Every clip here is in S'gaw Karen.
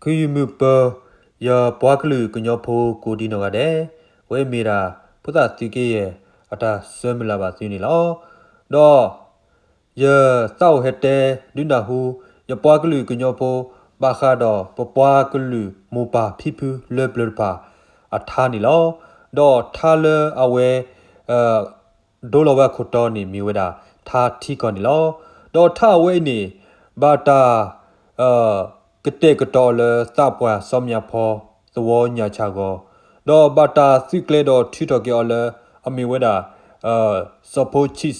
ခုယမုၢ်ပၢၤ ယပှၤကလုာ်ကညီဖိကိးဒံနီၢ်ဂၤဒဲး, အဝဲမ့ၢ်ဒၣ် ဖိသၣ်သုးက့ယဲၢ် အတၢ်ဆၢမုၢ်လၢ်ဘၣ်သုန့ၣ်လီၤ. ဒီး ယသးအိၣ်ဟဲတဲဒုးနၢ်ဟူ ယပှၤကလုာ်ကညီဖိ ဘၣ်ဃးဒီးပပှၤကလုာ်မိၢ်ပၢ်ဖံဖုလၢပျၢၤတဖၣ် အထါန့ၣ်လီၤ. ဒီးထါလၢအဝဲ ဒိလီၤဝဲအခိၣ်တီန့ၣ် မ့ၢ်ဝဲဒၣ် ထါထံကီၢ်န့ၣ်လီၤ. ဒီးထါအဝဲအံၤန့ၣ် ဘၣ်တၢ် ကတဲာ်ကတီၤအီၤလၢသးပှၢ်စီၤမၠးဖီ သဝီညၣ်ဆၣ်ဂီၤ, ဒီးဘၣ်တၢ်သုးကျဲၤဒီးထုးထီၣ်က့ၤအီၤလၢ အမ့ၢ်ဝဲဒၣ် စီၤဖိဆံး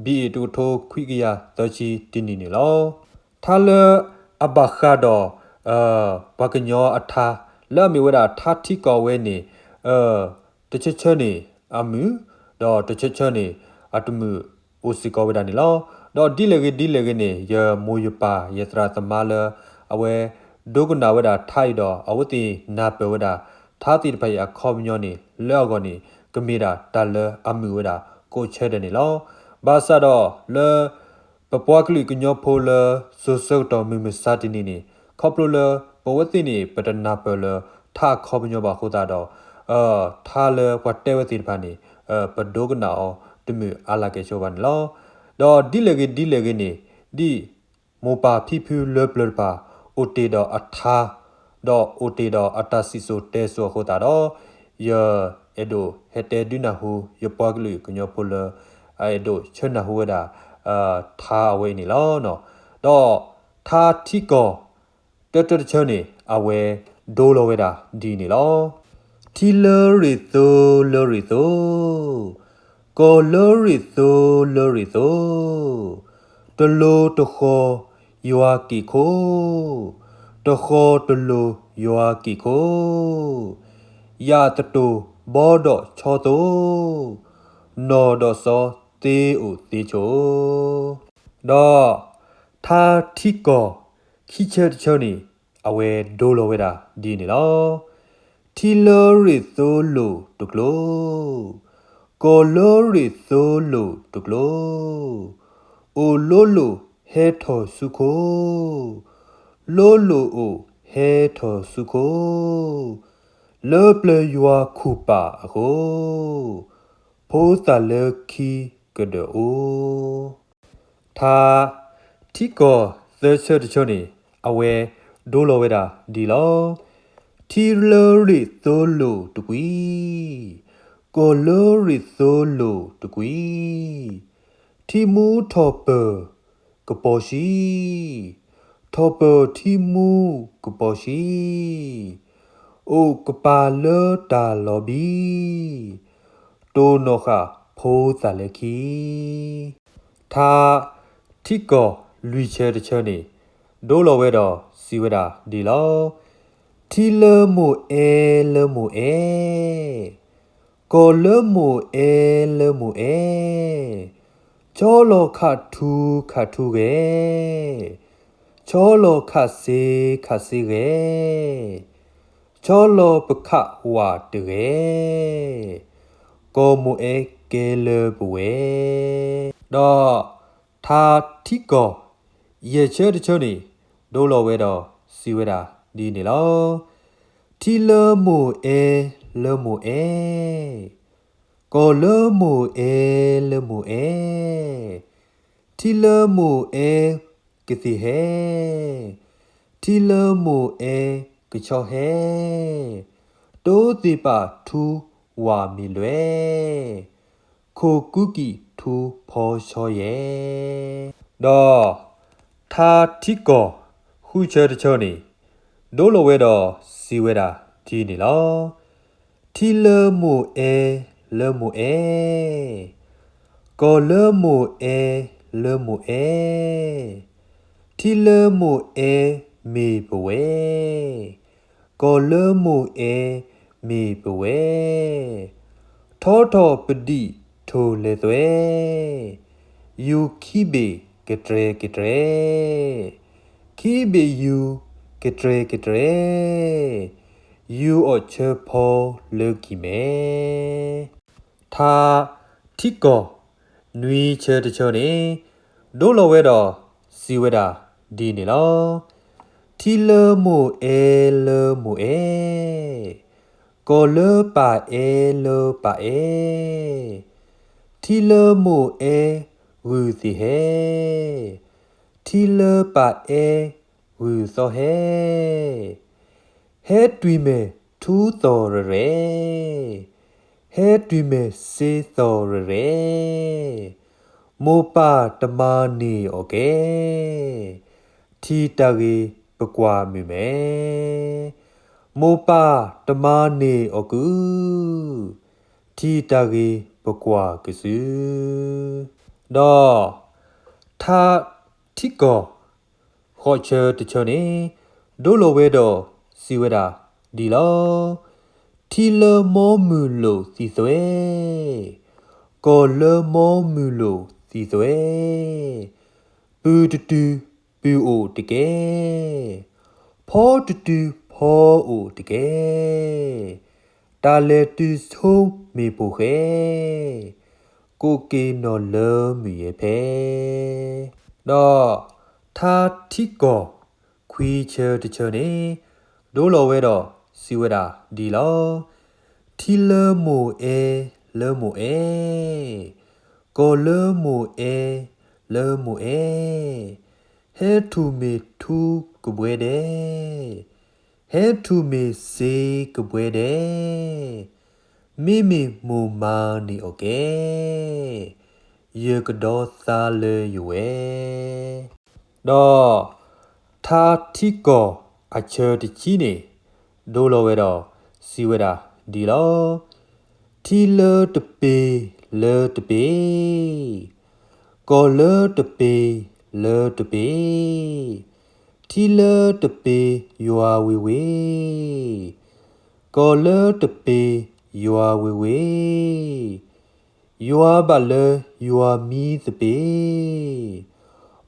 ဘံၣ်အ့ၣ် တကထိခွံကယၤသၢဆံတနံၣ်န့ၣ်လီၤ. ထါလၢအဘၣ်ဃးဒီး ပှၤကညီအထါ လၢအမ့ၢ်ဝဲဒၣ်ထါထံကီၢ်ဝဲန့ၣ် တဆၢဆၢန့ၣ်အမုာ်, ဒီးတဆၢဆၢန့ၣ် အတမုာ်အိၣ်စ့ၢ်ကီးဝဲဒၣ်န့ၣ်လီၤ. ဒီးဒ်လဲၣ်ဂ့ၤဒ်လဲၣ်ဂ့ၤန့ၣ် ယမိၢ်ယပၢ်ယသရၣ်သမါလၢ အဝဲဒိကနၣ်ဝဲဒၣ်ထါအံၤဒီး အဝဲသ့ၣ်နၢ်ပၢၢ်ဝဲဒၣ် ထါသ့ၣ်တဖၣ်အံၤအခီပညီန့ၣ် လၢအဂီၢ်န့ၣ် ကမ့ၢ်ဒၣ်တၢ်လၢအမုာ်ဝဲဒၣ်ကိးဆၢဒဲးန့ၣ်လီၤ. ဘၣ်ဆၣ်ဒီးလၢ ပပှၤကလုာ်ကညီဖိလၢ စိၤဆၢကတီၢ်မုၢ်မဆါတနံၤန့ၣ် ခီဖျိလၢပဝဲသ့ၣ်န့ၣ် ပတနၢ်ပၢၢ်လၢထါအခီပညီဘၣ်အဃိသတးဒီး ထါလၢပှၤတဲဝဲသ့ၣ်တဖၣ်န့ၣ် ပဒိကနၣ်အီၤတမုာ်အါလၢ်ကဲၣ်ဆိးဘၣ်န့ၣ်လီၤ. ဒီးဒ်လဲၣ်ဂ့ၤဒ်လဲၣ်ဂ့ၤန့ၣ် ဒ်မိၢ်ပၢ်ဖံဖုလၢပျၢၤတဖၣ် အိၣ်တ့ၢ်ဒီးအထါ ဒီးအိၣ်တ့ၢ်ဒီးအတၢ်စံၣ်စိၤတဲစိၤအဃိသတးဒီး ယအဲၣ်ဒိးဟဲတဲဒုးနၢ်ဟူ ယပှၤကလုာ်ကညီဖိလၢ အအဲၣ်ဒိးဆၢနၢ်ဟူဝဲဒၣ် ထါအဝဲအံၤန့ၣ်လီၤ. ဒီးထါထံကီၢ် တၢတၢတဆၢန့ၣ် အဝဲဒိလီၤဝဲဒၣ်ဒ်န့ၣ်လီၤ. ထံလၢရ့ၣ်သိလၢရ့ၣ်သိ, ကီၢ်လၢရ့ၣ်သိလၢရ့ၣ်သိ, တလိၤတဃီၤယွၤက့ၢ်ခိၣ်, တဃီၤတလိၤယွၤက့ၢ်ခိၣ်, ယၣ်သတိၣ်ဘီဒီးဆီသိ, နီၢ်ဒီးစီသ့အိၣ်သ့ဆိး. ဒီးထါထံကီၢ်ခံဆၢတဆၢန့ၣ် အဝဲဒိလီၤဝဲဒၣ်ဒ်န့ၣ်လီၤ. ထံလၢရ့ၣ်သိလိၣ်တကျိၤ, ကီၢ်လၢရ့ၣ်သိလိၣ်တကျိၤ, အိၣ်လိလိၣ်ဟဲထီၣ်ဆူခိၣ်, လိလိၣ်အိၣ်ဟဲထီၣ်ဆူခိၣ်, လၢပျၢၤယွၤခူၣ်ပာ်အဃိ, ဖိသၣ်လၢခံကဒၢးအိၣ်. ထါထံကီၢ်သၢဆၢတဆၢန့ၣ် အဝဲဒိလီၤဝဲဒၣ်ဒ်လီၤ. ထံလၢရ့ၣ်သိလိၣ်တကွံ, ကီၢ်လၢရ့ၣ်သိလိၣ်တကွံ, ထံမူထီၣ်ပၢၢ်ကပီၤဆံ, ထီၣ်ပၢၢ်ထံမူကပီၤဆံ, အိၣ်ကပၤလၢတၢ်လီၤဘံ, တိၢ်နီၣ်ဃာ်ဖိသၣ်လၢခံ. ထါထံကီၢ်လွံၢ်ဆၢတဆၢန့ၣ် ဒိလီၤဝဲဒီးစံးဝဲဒၣ်ဒ်လီၤ. ထံလၢမိၢ်အဲလၢမိၢ်အဲ, ကီၢ်လၢမိၢ်အဲလၢမိၢ်အဲ, ဆီလီၤခးထူခးထူဂဲၤ, ဆီလီၤခးစ့ခးစ့ဂဲၤ, ဆီလီၤပခးဝးတဂဲၤ, ကီၢ်မိၢ်အဲကဲလၢပဝဲ. ဒီးထါထံကီၢ်ယဲၢ်ဆၢတဆၢန့ၣ် ဒိလီၤဝဲဒီးစံးဝဲဒၣ်ဒ်န့ၣ်လီၤ. ထံလၢမိၢ်အဲလၢမိၢ်အဲ, ကီၢ်လၢမိၢ်အဲလၢမိၢ်အဲ, ထံလၢမိၢ်အဲကသ့ၣ်ဟဲ, ထံလၢမိၢ်အဲကဆီဟဲ, တိသ့ၣ်ပာ်ထူဝးမ့ၢ်လွဲ, ခိၣ်ကူကံၢ်ထူဖီဆီယဲ. ဒီးထါထံကီၢ်ဃုဆၢတဆၢန့ၣ် ဒိလီၤဝဲဒီးစံးဝဲဒၣ်ဒ်န့ၣ်လီၤ. ထံလၢမိၢ်အဲလၢမိၢ်အဲ, ကီၢ်လၢမိၢ်အဲလၢမိၢ်အဲ, ထံလၢမိၢ်အဲမ့ၢ်ပဝဲ, ကီၢ်လၢမိၢ်အဲမ့ၢ်ပဝဲ, ထီထီၣ်ပဒံၣ်ထိၣ်လဲၤသွဲ, ယူၤခံဘ့ၣ်ကတြဲကတြဲ, ခံဘ့ၣ်ယူၤကတြဲကတြဲ, ယူၤအီၣ်ဆၢဖီလၢကံၢ်မဲ. ထါထံကီၢ်နွံဆၢတဆၢန့ၣ် ဒိလီၤဝဲဒီးစံးဝဲဒၣ်ဒ်န့ၣ်လီၤ. ထံလၢမိၢ်အဲလၢမိၢ်အဲ, ကီၢ်လၢပၢ်အဲလၢပၢ်အဲ, ထံလၢမိၢ်အဲဂုၢ်သ့ၣ်ဟဲ, ထံလၢပၢ်အဲဂုၢ်သီဟဲ, ဟဲတွံၢ်မဲာ်ထူသီၣ်ရဲၣ်ရဲၣ်, ဟဲတွံၢ်မဲာ်စ့သီၣ်ရဲၣ်ရဲၣ်, မိၢ်ပၢ်တမၤန့ၢ်အီၣ်ကဲ, ထံၣ်တၢ်ဂ့ၤပကွၢ်မုာ်မဲာ်, မိၢ်ပၢ်တမၤန့ၢ်အီၣ်ကုၢ်, ထံၣ်တၢ်ဂ့ၤပကွၢ်ကစု, ဒီး ထါထံကီၢ် ဃိးဆၢတဆၢန့ၣ် ဒိလီၤဝဲဒီးစံးဝဲဒၣ်ဒ်လီၤ. ထံလၢမိၢ်မုၢ်လိၣ်သံသွဲ, ကီၢ်လၢမိၢ်မုၢ်လိၣ်သံသွဲ, ပုၢ်တတုၤပုၢ်အိၣ်တကဲ, ဖီတတုၤဖီအိၣ်တကဲ, တၢ်လဲၤတုၤဆိမ့ၢ်ပိာ်ဃဲ, ကိးက့ၤနီၢ်လၢမုၢ်ယဲၢ်ဖဲ, ဒီး ထါထံကီၢ်ခွံဆၢတဆၢန့ၣ် ဒိလီၤဝဲဒီးစံးဝဲဒၣ်ဒ်လီၤ. ထံလၢမိၢ်အဲလၢမိၢ်အဲ, ကီၢ်လၢမိၢ်အဲလၢမိၢ်အဲ, ဟဲထူၣ်မ့ၢ်ထူကဘှဲဒဲး, ဟဲထူၣ်မ့ၢ်စ့ကဘှဲဒဲး, မ့မ့ၢ်မိၢ်မၤန့ၢ်အီၣ်ကဲ, ယကဒီးသါလၢယဝဲ, ဒီး ထါထံကီၢ်အဆၢတဆံန့ၣ် ဒိလီၤဝဲဒီးစံးဝဲဒၣ်ဒ်လီၤ. ထံလၢတပ့ၤလၢတပ့ၤ, ကီၢ်လၢတပ့ၤလၢတပ့ၤ, ထံလၢတပ့ၤယွၤဝ့ၤဝ့ၤ, ကီၢ်လၢတပ့ၤယွၤဝ့ၤဝ့ၤ, ယွၤဘၣ်လၢယွၤမံသပ့ၤ,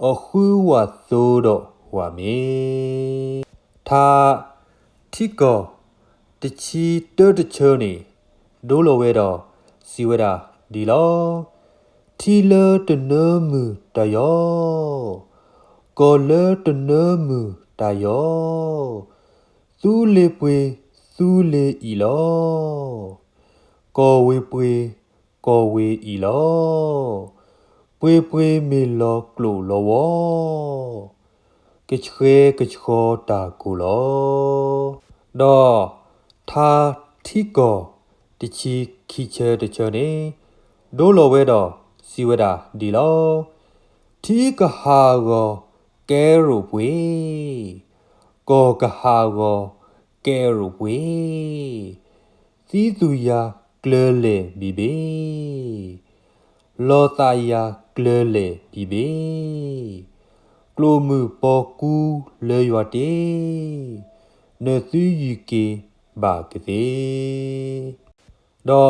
အီၣ်ဃုဝၣ်သိဒီးဝၣ်မ့ၤ, ထါထံကီၢ်တဆံတၢတဆၢန့ၣ် ဒိလီၤဝဲဒီးစံးဝဲဒၣ်ဒ်လီၤ. ထံလၢတနၢမုၢ်တၢ်ယီၤ, ကီၢ်လၢတနၢမုၢ်တၢ်ယီၤ, သူလ့ၤပှ့ၤသူလ့ၤအံၤလီၤ. ကီၢ်ဝ့ၤပှ့ၤကီၢ်ဝ့ၤအံၤလီၤ. ပှ့ၤပှ့ၤမ့ၢ်လီၤကျိၣ်လီၤဝီ, ကဆှဲကဆှီတၢ်ကိၢ်လီၤ. ဒီးထါထံကီၢ်တဆံခံဆၢတဆၢန့ၣ် ဒိလီၤဝဲဒီးစံးဝဲဒၣ်ဒ်လီၤ. ထံကဟၣ်ဂီၤကဲရိၣ်ပှ့ၤ, ကီၢ်ကဟၣ်ဂီၤကဲရိၣ်ပှ့ၤ, သံသူၣ်ယၤကျၢၤလဲၣ်ဘံၣ်ဘ့ၣ်, လီၤသးယၤကျၢၤလဲၣ်ဘံၣ်ဘ့ၣ်, ကျိၣ်မုၢ်ပီၤကူလၢယွၤတ့, နသုယုၢ်က့ၤဘၣ်ကသ့. ဒီးထါ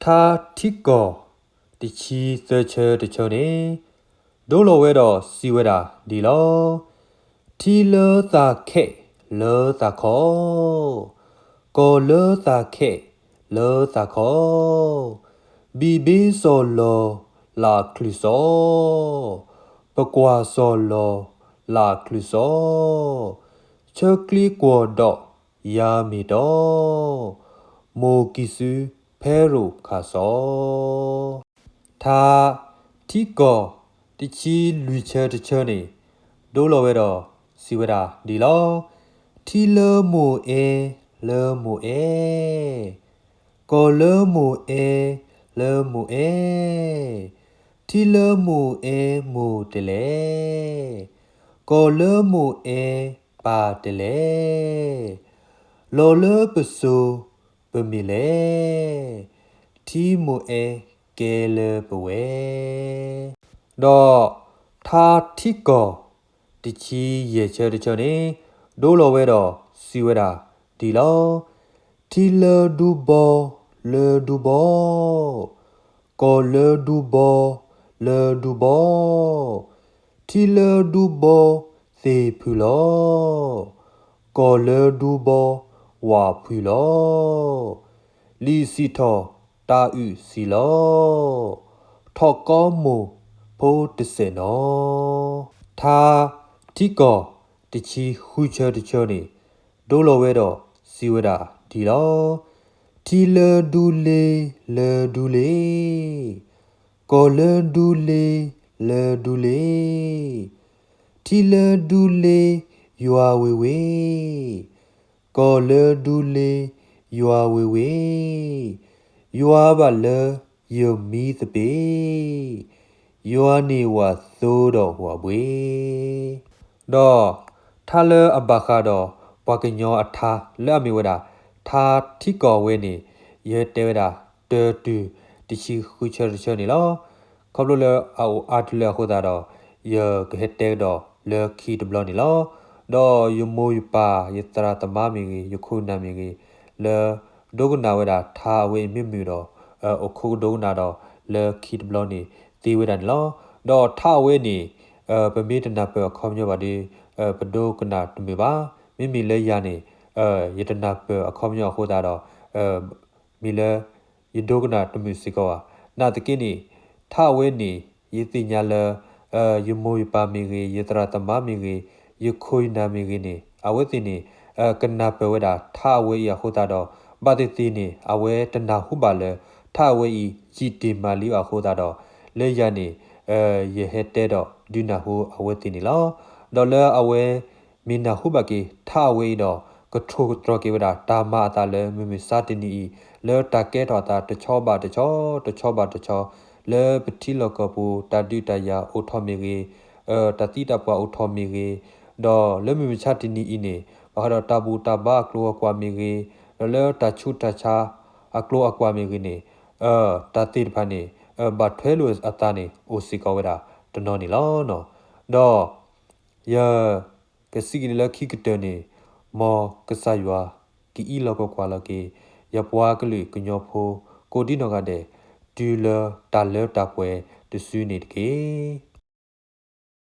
ထံကီၢ်တဆံသၢဆၢတဆၢန့ၣ် ဒိလီၤဝဲဒီးစံးဝဲဒၣ်ဒ်လီၤ. ထံလၢသးခဲးလၢသးခီ, ကီၢ်လၢသးခဲးလၢသးခီ, ဘံၣ်ဘ့ၣ်စီၤလီၤလၢ်ချုးစီ, ပကွၢ်စီၤလီၤလၢ်ချုးစီ, ဆၢကျ့ကွီၢ်ဒီးယၤမ့ၢ်တီ, မိၢ်ကံၢ်စုဖဲရိၣ်ခၣ်စီ. ထါထံကီၢ်တဆံလွံၢ်ဆၢတဆၢန့ၣ် ဒိလီၤဝဲဒီးစံးဝဲဒၣ်ဒ်လီၤ. ထံလၢမိၢ်အဲလၢမိၢ်အဲ, ကီၢ်လၢမိၢ်အဲလၢမိၢ်အဲ, ထံလၢမိၢ်အဲမိၢ်တလဲၣ်, ကီၢ်လၢမိၢ်အဲပၢ်တလဲၣ်, လီၤလၢပစိၤပမ့ၢ်လဲၣ်, ထံမိၢ်အဲကဲလၢပဝဲ. ဒီးထါထံကီၢ်တဆံယဲၢ်ဆၢတဆၢန့ၣ် ဒိလီၤဝဲဒီးစံးဝဲဒၣ်ဒ်လီၤ. ထံလၢဒူဘီလၢဒူဘီ, ကီၢ်လၢဒူဘီလၢဒူဘီ, ထံလၢဒူဘီသ့ၣ်ဖုၣ်လီၤ, ကီၢ်လၢဒူဘီဝၣ်ဖုၣ်လီၤ. လံာ်စံးထီၣ်တၢ်အုၣ်စံးလီၤ, ထီၣ်ကီမိၢ်ဖိတစဲးနီၤ. ထါထံကီၢ်တ တဆံဃုဆၢတဆၢန့ၣ် ဒိလီၤဝဲဒီးစံးဝဲဒၣ်ဒ်လီၤ. ထံလၢဒူလ့ၤလၢဒူလ့ၤ, ကီၢ်လၢဒူလ့ၤလၢဒူလ့ၤ, ထံလၢဒူလ့ၤယွၤဝ့ၤဝ့ၤ, ကီၢ်လၢဒူလ့ၤယွၤဝ့ၤဝ့ၤ, ယွၤဘၣ်လၢယမံသပ့ၤ, ယွၤန့ၣ်ဝၣ်သိဒီးဝၣ်ဘှ့ၣ်. ဒီးထါလၢအဘၣ်ဃးဒီးပှၤကညီအထါလၢအမ့ၢ်ဝဲဒၣ် ထါထံကီၢ်ဝဲန့ၣ် ယဟဲတဲဝဲဒၣ် တၢ်တုၤတဆံဃုဆၢတဆၢန့ၣ်လီၤ. ခီဖျိလၢအအိၣ်အါတလၢအဃိသတးဒီး ယကဟဲတဲကဒီးလၢခံတဘျီန့ၣ်လီၤ. ဒီးယမိၢ်ယပၢ် ယသရၣ်သမါမ့ၢ်ဂ့ၤ ယခိၣ်နၢ်မ့ၢ်ဂ့ၤ လၢဒိကနၣ်ဝဲဒၣ်ထါအဝဲအံၤမ့ၢ်မုာ်ဒီး အိၣ်ခိးကဒိကနၣ်ဒီးလၢခံတဘျီန့ၣ်သ့ဝဲဒၣ်န့ၣ်လီၤ. ဒီးထါအဝဲန့ၣ် ပမ့ၢ်တနၢ်ပၢၢ်အခီပညီဘၣ်ဒီး ပဒိကနၣ်တမုာ်ဘၣ်. မ့မ့ၢ်လၢယၤန့ၣ် ယတနၢ်ပၢၢ်အခီပညီအဃိသတးဒီး မ့ၢ်လၢယဒိကနၣ်တမုာ်စ့ၢ်ကီးဘၣ်. နာ်သက့န့ၣ် ထါအဝဲန့ၣ် ယသ့ၣ်ညါလၢ ယမိၢ်ယပၢ်မ့ၢ်ဂ့ၤ ယသရၣ်သမါမ့ၢ်ဂ့ၤ ယခိၣ်ယနၢ်မ့ၢ်ဂ့ၤန့ၣ် အဝဲသ့ၣ်န့ၣ် ကနၢ်ပၢၢ်ဝဲဒၣ်ထါအဝဲအံၤအဃိသတးဒီး ဘၣ်သ့ၣ်သ့ၣ်န့ၣ် အဝဲတနၢ်ဟူဘၣ်လၢ ထါအဝဲအံၤ ယံာ်တ့ၢ်မးလံအဃိသတးဒီး လၢယၤန့ၣ် ယဟဲတဲဒီးဒုးနၢ်ဟူအဝဲသ့ၣ်န့ၣ်လီၤ. ဒီးလၢအဝဲ မ့ၢ်နၢ်ဟူဘၣ်က့ၤထါအဝဲအံၤဒီး ကထိၣ်ကတြီၤက့ၤဝဲဒၣ်တၢ်မၤအသးလၢမုၢ်မဆါတနံၤအံၤ လၢတၢ်ကဲထီၣ်အသးတဆီဘၣ်တဆီ တဆီဘၣ်တဆီ လၢပထံလီၢ်ကီၢ်ပူၤ တၢ်ဒုးတၢ်ယၤအိၣ်ထီၣ်မ့ၢ်ဂ့ၤ, တၢ်သံတၢ်ပှၢ်အိၣ်ထီၣ်မ့ၢ်ဂ့ၤ, ဒီးလၢမုၢ်မဆါတနံၤအံၤန့ၣ် ဘၣ်ဃးဒီးတၢ်ဘူၣ်တၢ်ဘါအကျိၤအကွာ်မ့ၢ်ဂ့ၤ, ဒီးလၢတၢ်ဆူးတၢ်ဆါအကျိၤအကွာ်မ့ၢ်ဂ့ၤန့ၣ် တၢ်သ့ၣ်တဖၣ်န့ၣ် ဘၣ်ထွဲလိာ်အသးန့ၣ် အိၣ်စ့ၢ်ကီးဝဲဒၣ်တနီၤန့ၣ်လီၤ. ဒီး ယကစံးက့ၤန့ၣ်လၢခံကတၢၢ်န့ၣ် မ်ကစၢ်ယွၤကအံးလီၤကွၢ်ကွၢ်လီၤက့ၤ ယပှၤကလုာ်ကညီဖိ ကိးဒံနီၢ်ဂၤဒဲး တုၤလၢတၢ်လၢတၢ်ပှဲၤတစုန့ၣ်တက့ၢ်.